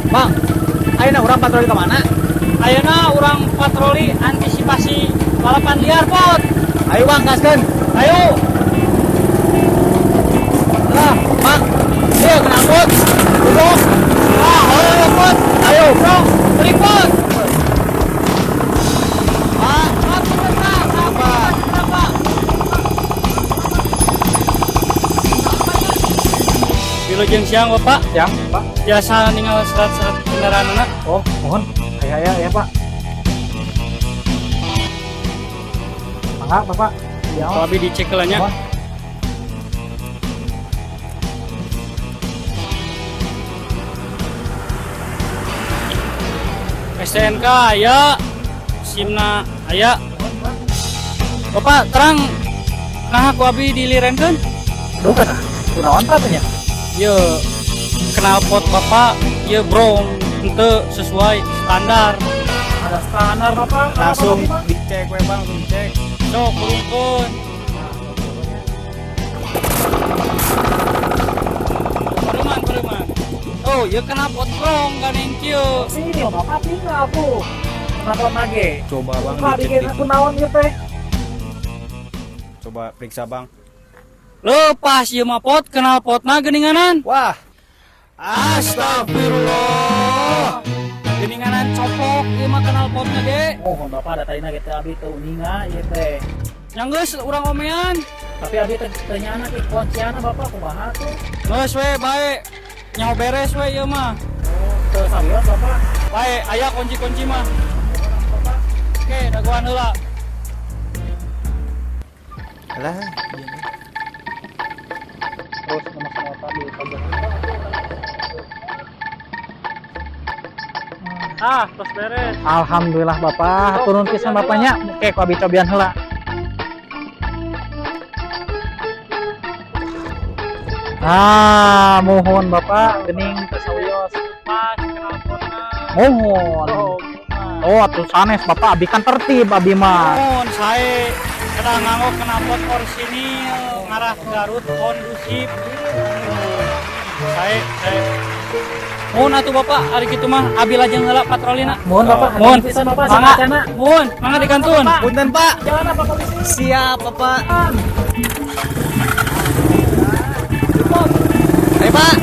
Bang, ayeuna urang patroli ke mana? Ayeuna urang patroli antisipasi balapan liar, Pot. Ayo Bang, gaskeun. Ayo. Lah, Bang. Ayo knalpot. Duduk. Ah, ayo Pot. Ayo, Bro, beri, Pot. Pak. Pak, punten, Pak. Apa? Pak. Wilujeng siang, Bapak. Siang, Pak. Biasa ningal surat-surat kendaraan anak. Oh, mohon. Aya aya ya, Pak. Mangga, Bapak. Ya. Kalau abi dicek heula nya. Mohon. STNK aya, SIM-na aya. Bapak terang nah ku abi dilirenkeun. Duh, kata. Kunaon Pak teh nya? Ye, knalpot Bapak ye brong henteu sesuai standar. Ada standar, Bapak. Langsung dicek we, Bang, langsung dicek. Sok kurungkeun. Paruman, paruman. Oh, ieu knalpot brong gandeng kieu. Sini, Bapak tinggal tuh. Knalpot nage. Coba Bang Pak, dicek bikin di- aku naon ieu teh? Coba periksa Bang. Lepas ieu mah pot knalpotna geuninganan. Wah. Astagfirullah. Geuninganan copok ieu mah knalpotna ge. Mohon Bapak da tadina ge teh abi teu uninga ieu teh. Nya geus urang omean. Tapi abi teh teu nyana ki kunciana Bapak kumaha tuh? Geus we bae. Nyaho beres we ieu mah. Oh, teu sawios Bapak. Bae aya kunci-kunci mah. Bapak. Oke, dagoan heula. Alah. Terus nama semua tadi pajak. Ah, tos beres. Alhamdulillah Bapak, turun pisan Bapaknya. Oke, ku abi cobian heula. Ah, mohon Bapak gening teu sawios. Pas knalpotna. Mohon. Oh, mah. Oh, atuh sanes Bapak abi kan tertib abi mah. Mohon sae kada nganggo knalpot orisinil ngarah Garut kondusif. Sae, sae. Mohon atuh Bapak, ari kitu mah abi lajeng heula patrolina. Mohon Bapak, Mohon. pisan Bapak Mangga. sacana. Mohon, mangga dikantun. Punten Pak. Jalan apa polisi? Siap Bapak. Ayo Pak.